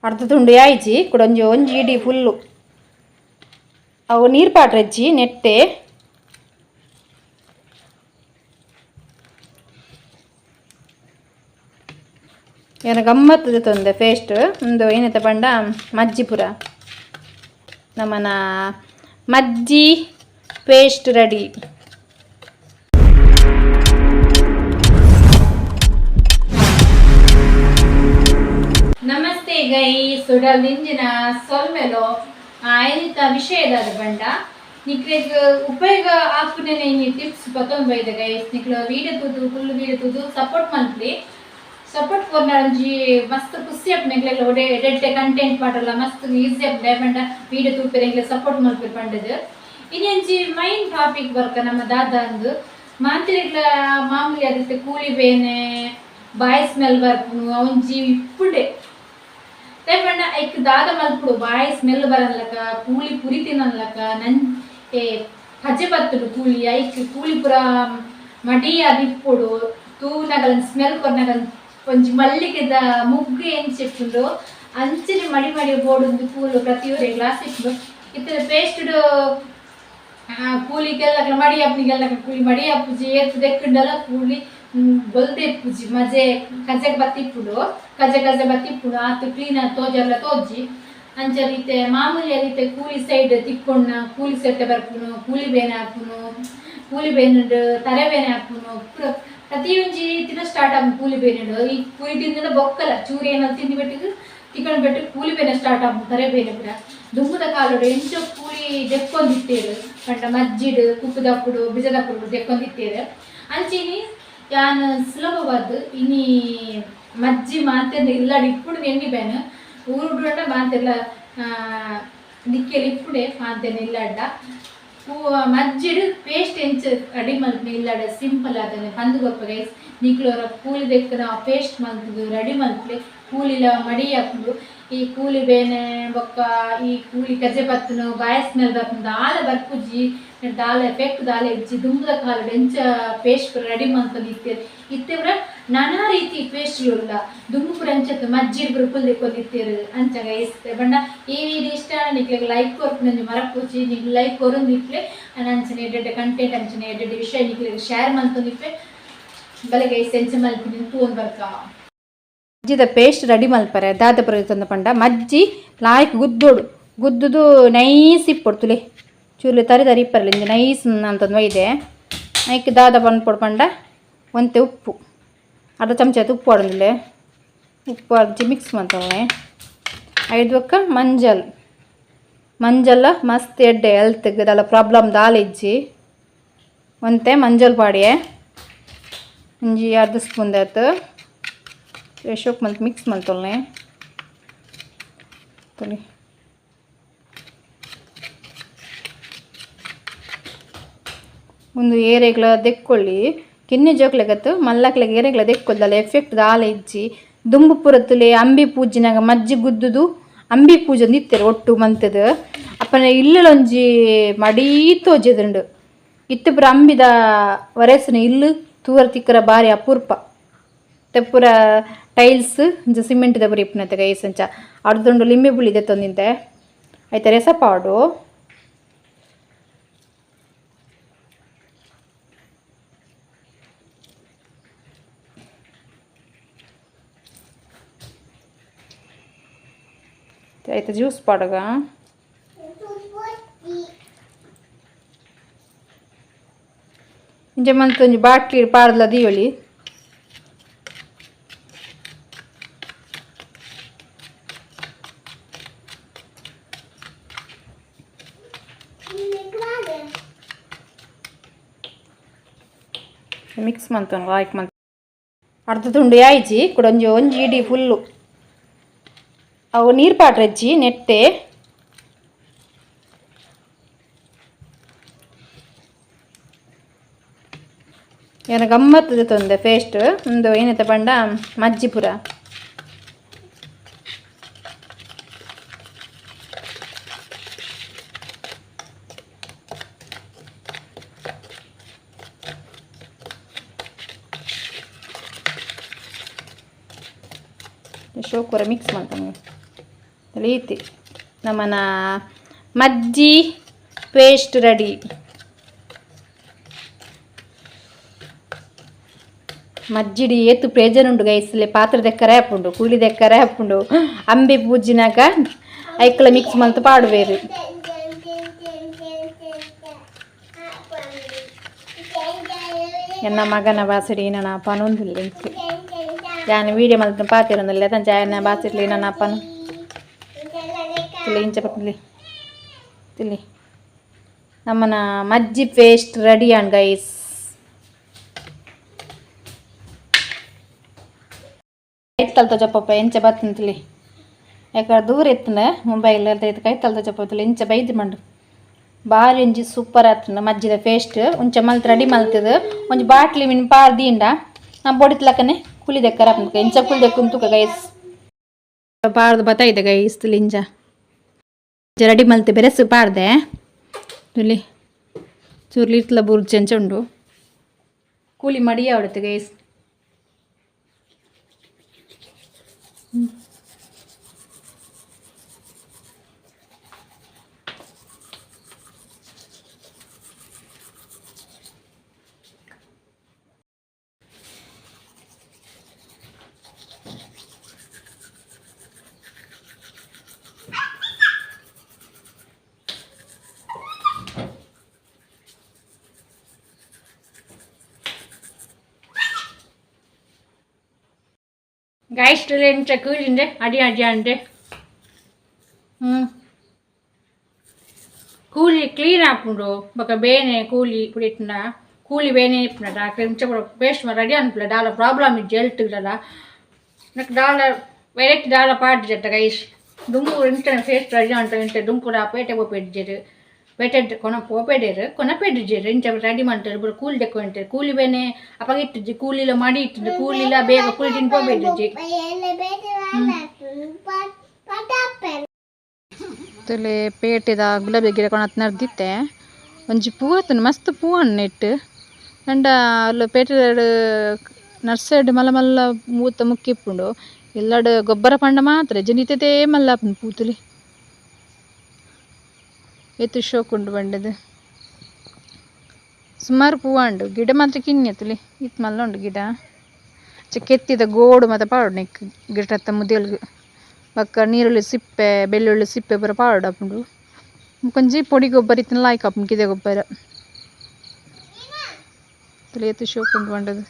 ಅರ್ಧ ತುಂಡು ಯಾಯ್ಜಿ ಕುಡೊಂಜಿ ಒಂಜಿ ಇಡಿ ಫುಲ್ಲು ಅವು ನೀರು ಪಾಡ್ರೆಜ್ಜಿ ನೆಟ್ಟೆ. ಏನ ಗಮ್ಮತ್ತದ ತೊಂದೆ ಪೇಸ್ಟ್ ಒಂದು ಏನತ್ತ ಪಂಡ ಮಜ್ಜಿಪುರ ನಮ್ಮನ ಮಜ್ಜಿ ಪೇಸ್ಟ್ ರೆಡಿ. ನಮಸ್ತೆ ಗೈ ಸುಡಲ್ ನಿಂಜಿನ ಸೊಲ್ಮೆಲೋ ಆಯ್ತ ವಿಷಯದ ಬಂಡ ನಿಕ್ಲೆಗ್ ಉಪಯೋಗ ಆಪುನೆ ಇನಿ ಟಿಪ್ಸ್ ಪತ್ತೊಂದು ಬೈದ ಗೈಸ್. ನಿಕ್ಲು ವೀಡಿಯೋ ತೂದು ಫುಲ್ ವೀಡಿಯೋ ತೂದು ಸಪೋರ್ಟ್ ಮಲ್ಪಿ. ಸಪೋರ್ಟ್ ಕೊರ್ನ ಒಂಜಿ ಮಸ್ತ್ ಖುಷಿ ಆಪುಂಡು. ಎಂಕ್ಲೆಗ್ ಒಡೆ ಎಡ್ಡೆ ಕಂಟೆಂಟ್ ಪಾಡಲ್ಲ ಮಸ್ತ್ ಈಸಿ ಆಪುಂಡು. ಪಂಡ ವೀಡಿಯೋ ತೂಪೆರೆ ಎಂಕ್ಲೆ ಸಪೋರ್ಟ್ ಮಲ್ಪೆರ್ ಪಂಡದು. ಇನಿ ಒಂಜಿ ಮೈನ್ ಟಾಪಿಕ್ ಬರ್ಕ ನಮ್ಮ ದಾದ ಅಂದು ಮಾಂತಿರೆಗ್ಲ ಮಾಮೂಲಿ ಆದಿತ್ತೆ ಕೂಲಿ ಬೇನೆ, ಬಾಯಿ ಸ್ಮೆಲ್ ಬರ್ಪುನು ಒಂಜಿ ಇಪ್ಪುಂಡೆ. ಪಂಡ ಐಕ್ ದಾದ ಮಲ್ಪುಡು? ಬಾಯಿ ಸ್ಮೆಲ್ ಬರನ್ಲಕ, ಕೂಲಿ ಪುರಿ ತಿನ್ನನ್ಲಕ, ನನ್ ಏ ಪಜೆ ಬತ್ತುಡು ಕೂಲಿ, ಐಕ್ ಕೂಲಿ ಪುರ ಮಡಿ ಅದಿಪ್ಪೊಡು. ತೂನಗಲ ಸ್ಮೆಲ್ ಕೊರ್ನಗ ಒಂಜಿ ಮಲ್ಲಿಗೆದ ಮುಗ್ಗು ಎಂಚಿಪ್ಪುಂಡು ಅಂಚನೆ ಮಡಿ ಮಡಿ ಬೋಡುಂದು ಕೂಲು ಪ್ರತಿಯೊಂದು ಗ್ಲಾಸ್ ಇಪ್ಪುಂಡು. ಇತ್ತೆ ಪೇಸ್ಟ್ ಕೂಲಿಗೆಲ್ಲ ಮಡಿ ಅಪ್ಪನಿಗೆಲ್ಲ ಕೂಲಿ ಮಡಿ ಅಪ್ಪುಜಿ. ಏತ್ ದೆಕ್ಕುಂಡಲ ಕೂಲಿ ಬೊಲ್ದೆ ಇಪ್ಪುಜಿ. ಮಜೆ ಕಜೆಗ್ ಬತ್ತಿಪ್ಪುಂಡು, ಕಜೆ ಕಜೆ ಬತ್ತಿಪ್ಪುಂಡು. ಆತ್ ಕ್ಲೀನ್ ತೋಜಲ್ಲ ತೋಜಿ. ಅಂಚ ರೀತೆ ಮಾಮೂಲಿ ರೀತೆ ಕೂಲಿ ಸೈಡ್ ತಿಕ್ಕೊಂಡ ಕೂಲಿ ಸೆಟ್ಟೆ ಬರ್ಪುನು, ಕೂಲಿ ಬೇನೆ ಹಾಪುನು, ಕೂಲಿ ಬೇನುಡು ತರೆ ಬೇನೆ ಹಾಪುನು. ಪೂರ ಪ್ರತಿಯೊಂಜಿ ರೀತಿನ ಸ್ಟಾರ್ಟ್ ಆಪುಂಡು ಕೂಲಿ ಬೇನೆಡು. ಈ ಕೂಲಿ ತಿಂದಿನ ಬೊಕ್ಕಲ ಚೂರು ಏನಾದ್ರು ತಿಂದಿ ಬೆಟ್ಟಿಗೆ ತಿಕ್ಕೊಂಡು ಬೆಟ್ಟು ಕೂಲಿ ಬೇನೆ ಸ್ಟಾರ್ಟ್ ಆಪುಂಡು, ತರೆ ಬೇನೆ ಪೂರ. ದುಂಬುದ ಕಾಲಡು ಎಂಚ ಕೂಲಿ ದೆಕ್ಕೊಂದಿತ್ತೇರು ಪಂಡ ಮಜ್ಜಿಡ್ ಕುಕ್ಕುದಪ್ಪುಡು ಬಿಜದಪ್ಪುಡು ದೆಕ್ಕೊಂದಿತ್ತೇರು. ಅಂಚಿನಿ ಯಾನ್ ಸುಲಭವಾದ್ ಇನಿ ಮಜ್ಜಿ ಮಾತೆರ್ನ ಇಲ್ಲಡ್ ಇಪ್ಪುಡು ಎಣ್ಣಿ ಬೇನ್ ಊರುಡು ಮಾತೆಲ್ಲ ದಿಕ್ಕೆಲ್ ಇಪ್ಪುಡೆ ಮಾತೆರ್ನ ಇಲ್ಲಡ್ಡ ಮಜ್ಜಿಡ್ ಪೇಸ್ಟ್ ಎಂಚ ರೆಡಿ ಮಲ್ಪುನೆ ಇಲ್ಲಡ ಸಿಂಪಲ್ ಆದನೆ ಪಂದ್ ಕೊರ್ಪ ಗೈಸ್. ನಿಕ್ಲೋರ ಕೂಲಿ ದೆಕ್ಕನ ಪೇಸ್ಟ್ ಮಲ್ತುದು ರೆಡಿ ಮಲ್ಪುಲೆ. ಕೂಲಿಲ ಮಡಿ ಹಾಪುಂಡು. ಈ ಕೂಲಿ ಬೇನೆ ಬೊಕ್ಕ ಈ ಕೂಲಿ ಕಜೆ ಪತ್ತುನು, ಬಾಯಿ ಸ್ಮೆಲ್ ಬರ್ಪುಂಡು, ದಾಲ ಬರ್ಪುಜಿ, ದಾಲ ಎಫೆಕ್ಟ್ ದಾಲ ಇಜ್ಜಿ. ದುಂಬುದ ಕಾಲಡ್ ಎಂಚ ಪೇಸ್ಟ್ ರೆಡಿ ಮಲ್ತೊಂದು ಇತ್ತೆರ್, ಇತ್ತೆ ಪೂರ ನಾನಾ ರೀತಿ ಪೇಸ್ಟ್ ಉಲ್ಲ. ದುಂಬು ಪೂರ ಅಂಚತ್ತು ಮಜ್ಜಿಡ್ ಪೂರ ಕುಲ್ದು ದೆಕ್ಕೊಂದಿತ್ತೆರ್ ಅಂಚ ಗೈಸ್. ಪಂಡ ಈ ವಿಡಿಯೋ ಇಷ್ಟ ಆಂಡ ನಿಕ್ಲೆಗ್ ಲೈಕ್ ಕೊರ್ಪುನಂಜಿ ಮರಪುಜಿ. ನಿಕ್ಲ್ ಲೈಕ್ ಕೊರೊಂದಿಪ್ಲೆ. ಅಂಚನೆ ಎಡ್ಡೆ ಕಂಟೆಂಟ್, ಅಂಚನೆ ಎಡ್ಡೆ ವಿಷಯ ನಿಕ್ಲೆಗ್ ಶೇರ್ ಮಲ್ತೊಂದಿಪ್ಪೆ. ಬಲೆ ಗೈಸ್, ಎಂಚ ಮಲ್ಪಿನಿ ತೂವೊಂದು ಬರ್ಕ. ಮಜ್ಜಿದ ಪೇಸ್ಟ್ ರೆಡಿ ಮಲ್ಪರೆ ದಾದ ಪೂರ ಪಂಡ ಮಜ್ಜಿ ಲಾಯ್ಕ್ ಗುದ್ದೋಡು, ಗುದ್ದುದು ನೈಸ್ ಇಪ್ಪೊಡು. ತುಲೆ ಚೂರ್ಲೆ ತರಿ ತರಿ ಇಪ್ಪರಲ್ಲ, ಇಂಜ ನೈಸ್ ಅಂತಂದು ಒಯ್ದೆ. ಐಕ್ ದಾದ ಪನ್ಪೊಡು ಪಂಡ ಒಂತೆ ಉಪ್ಪು, ಅರ್ಧ ಚಮಚ ಉಪ್ಪು ಪಾಡೊಂದಿಲ್ಲೆ. ಉಪ್ಪು ಅರ್ಜಿ ಮಿಕ್ಸ್ ಮಂತೊಲ್ಲೆ. ಐದು ಬೊಕ್ಕ ಮಂಜಲ್. ಮಂಜಲ್ಲ ಮಸ್ತ್ ಎಡ್ಡೆ ಹೆಲ್ತ್ಗೆ, ದಾಲ ಪ್ರಾಬ್ಲಮ್ ದಾಲ ಇಜ್ಜಿ. ಒಂತೆ ಮಂಜಲ್ ಪಾಡಿಯೆ, ಒಂಜಿ ಅರ್ಧ ಸ್ಪೂನ್ ದಾತ್. ಶೋಕ್ ಮಲ್ತ್ ಮಿಕ್ಸ್ ಮಲ್ತೊಲ್ಲೆ ತೊಲಿ. ಒಂದು ಏರೆಗ್ಲ ದೆಕ್ಕೊಳ್ಳಿ, ಕಿನ್ನಿ ಜೋಕ್ಲೆಗತ್ತು ಮಲ್ಲಕ್ಲೆಗ್ ಏರೆಗ್ಲ ದೆಕ್ಕೊಲ್ದಲ್ಲ, ಎಫೆಕ್ಟ್ ದಾಲ ಇಜ್ಜಿ. ದುಂಬು ಪುರತ್ತುಲೆ ಅಂಬಿ ಪೂಜಿನಾಗ ಮಜ್ಜಿ ಗುದ್ದುದು ಅಂಬಿ ಪೂಜೊಂದು ಇತ್ತೆರ್ ಒಟ್ಟು ಮಂತುದು. ಅಪ್ಪನ ಇಲ್ಲಲೊಂಜಿ ಮಡೀ ತೋಜೆದುಂಡು. ಇತ್ತೆ ಪೂರ ಅಂಬಿದ ವರೆಸುನ ಇಲ್ಲು ತೂವರ ತಿಕ್ಕರ ಬಾರಿ ಅಪೂರ್ಪ. ಪೂರ ಟೈಲ್ಸ್ ಇಂಚ ಸಿಮೆಂಟ್ ದ ಪೂರ ಇಪ್ಪುನತೆ ಗೈಸ್. ಅಂಚ ಅರ್ಧುಂಡು ಲಿಂಬೆ ಪುಳಿ ದೆತ್ತೊಂದಿಂತೆ. ಐತ ರೆಸ ಪಾಡು. ಐತ ಜ್ಯೂಸ್ ಪಾಡುಗ. ಇಂಚ ಮಂತ್ ಒಂಜಿ ಬಾಟ್ಲಿ ಪಾಡ್ಲ ದೀವೊಲಿ. ಮಿಕ್ಸ್ ಮಂತೊಂದು ಲಾಯ್ಕ್ ಮಂತ್. ಅರ್ಧ ತುಂಡು ಯಾಯ್ಜಿ ಕುಡೊಂಜಿ ಒಂಜಿ ಇಡಿ ಫುಲ್ಲು ಅವು ನೀರು ಪಾಡ್ರೆಜ್ಜಿ ನೆಟ್ಟೆ. ಏನ ಗಮ್ಮತ್ತದ ತೊಂದೆ ಪೇಸ್ಟ್ ಒಂದು ಏನತ್ತ ಪಂಡ ಮಜ್ಜಿಪುರ. ಶೋಕುರ ಮಿಕ್ಸ್ ಮಲ್ಪೊಡು. ರೀತಿ ನಮ್ಮನ ಮಜ್ಜಿ ಪೇಸ್ಟ್ ರೆಡಿ. ಮಜ್ಜಿಡಿ ಏತು ಪ್ರಯೋಜನ ಉಂಡು ಗೈಸ್ಲೆ. ಪಾತ್ರೆ ದೆಕ್ಕರೆ ಹಾಪುಂಡು, ಕೂಲಿ ದೆಕ್ಕರೆ ಹಾಪುಂಡು. ಅಂಬಿ ಪೂಜಿನಾಗ ಐಕ್ಲ ಮಿಕ್ಸ್ ಮಲ್ತು ಪಾಡುವೇರು. ಎನ್ನ ಮಗನ ಬಾಸಿಡಿ ನನ್ನ ಅಪ್ಪನೊಂದಿಲ್ಲ. ಯಾನ್ ವೀಡಿಯೋ ಮಲ್ತು ಪಾತಿರೊಂದಿಲ್ಲ ತಂಚ ಎನ್ನ ಬಾಸಿಡ್ಲಿ ನನ್ನ ಅಪ್ಪನು. ತಿಳಿ ಇಂಚ ಪತ್ತಲಿ ತಿಳಿ. ನಮ್ಮನ ಮಜ್ಜಿ ಪೇಸ್ಟ್ ರೆಡಿ ಆಂಡ್ ಗೈಸ್. ಕೈತಲ್ ತೋಜಪ್ಪ ಎಂಚ ಬತ್ತಂತಲಿ. ಯಾಕಂದ್ರೆ ದೂರ ಎತ್ತನ ಮೊಬೈಲ್ ಕೈತಲ್ ತೋಜಪ್ಪತ್ತಲಿ ಇಂಚ ಬೈದು ಮಂಡು. ಬಾರಿ ಒಂಜಿ ಸೂಪರ್ ಆತುಂಡು ಮಜ್ಜಿದ ಪೇಸ್ಟ್. ಒಂಚ ಮಲ್ತ್ ರೆಡಿ ಮಲ್ತದು ಒಂಜಿ ಬಾಟ್ಲಿ ಮಿನ್ ಪಾರ್ ದೀಂಡ ನಾ ಬೊಡಿತ್ಲಕ್ಕನೆ ಕುಲಿ ದೆಕ್ಕರ ಎಂಚ ಕುಲಿ ದೆಕ್ಕುಂದು ತೂಕ ಗೈಸ್. ಪಾರ್ದು ಬತ್ತಾಯಿದೆ ಗೈಸ್. ತುಲಿ ಇಂಚ ರೆಡಿ ಮಲ್ತೆ ಬೆರೆಸು ಪಾಡ್ದೆ. ತುಲಿ ಚೂರ್ಲಿ ಇತ್ಲ ಬುರ್ಜಿ ಅಂಚ ಉಂಡು. ಕೂಲಿ ಮಡಿ ಆವಡುತ್ತೆ ಗೈಸ್. ಗೈಸ್, ಎಂಚ ಕೂಲಿಂಡೆ ಅಡಿ ಅಡಿ ಅಂಡೆ. ಕೂಲಿ ಕ್ಲೀನ್ ಆಪುಂಡು. ಬೊಕ ಬೇನೆ ಕೂಲಿ ಪುಡಿಟ್ನ ಕೂಲಿ ಬೇನೆ ಇಪ್ಪುಂಡ. ಇಂಚ ಪೂರ ಪೇಸ್ಟ್ ರೆಡಿ ಅನ್ಪುಲೆ. ದಾಲ ಪ್ರಾಬ್ಲಮ್ ಇಜ್ಜಿ ಎಲ್ಟ್ ನಕ್. ದಾಲ ವೆರೈಟಿ ದಾಲ ಪಾಡ್ಜೆಟ್ಟ ಗೈಸ್. ದುಂಬು ಇಂಚನೆ ಫೇಸ್ ರೆಡಿ ಅಂಟ ಇಂಚ ದುಂಪುರ ಪೇಟೆ ಪೋಪೆಡ್ಜೆರ್. ಪೇಟೆ ಕೊನ ಪೋಪೆಡೇರು ಕೊನಪೆಡ್ಜೆರ್. ಇಂಚ ರೆಡಿ ಮಾಡ್ತಾರೆ ಪೂರ. ಕೂಲಿ ದೆಕ್ಕೊಂಟೆರ್. ಕೂಲಿ ಬೇನೆ ಅಪಗ ಇಟ್ಟುಜಿ. ಕೂಲಿಲ ಮಡಿ ಇಟ್ಟುಜಿ. ಕೂಲಿಲ ಬೇಗ ಕೂಲಿ ತಿನ್ ಪೋಪೆಡ್ಜಿ. ತುಲೆ ಪೇಟೆದ ಗುಲಾಬಿ ಗಿಡ ಕೊಣತ್ ನಡ್ದಿತ್ತೆ. ಒಂಜಿ ಪೂ ಆತುಂಡು, ಮಸ್ತ್ ಪೂ ಹಣ್ಣು ಇಟ್ಟು. ಅಂಡ ಅಲ್ಲ ಪೇಟೆಡ್ ನರ್ಸರಿಡ್ ಮಲ್ಲ ಮಲ್ಲ ಮೂತ ಮುಕ್ಕಿ ಇಪ್ಪುಂಡು. ಎಲ್ಲಡ್ ಗೊಬ್ಬರ ಪಂಡ ಮಾತ್ರ ಇಜ್ಜಿಂಡ ಮಲ್ಲ ಆಪುಂಡು ಪೂತುಲಿ. ಏತ್ ಶೋಕುಂಡು ಬಂಡದು. ಸುಮಾರು ಪೂ ಉಂಡು. ಗಿಡ ಮಾತ್ರ ಕಿನ್ನಿ ತುಲಿ, ಇತ್ ಮಲ್ಲ ಉಂಡು ಗಿಡ. ಕೆತ್ತಿದ ಗೋಡು ಮಾತ ಪಾಡು ನೆಕ್ ಗಿಡತ್ತ ಮುದೆಲ್ಗ್. ಬೊಕ್ಕ ನೀರುಳ್ಳಿ ಸಿಪ್ಪೆ, ಬೆಳ್ಳುಳ್ಳಿ ಸಿಪ್ಪೆ ಪೂರ ಪಾಡೊಡು ಆಪುಂಡು. ಒಂಜಿ ಪೊಡಿ ಗೊಬ್ಬರ ಇತ್ತಿನ ಲಾಯ್ಕ್ ಆಪುಂಡು, ಕಿದೆ ಗೊಬ್ಬರ. ತುಲಿ ಏತ್ ಶೋಕುಂಡು ಬಂಡದು.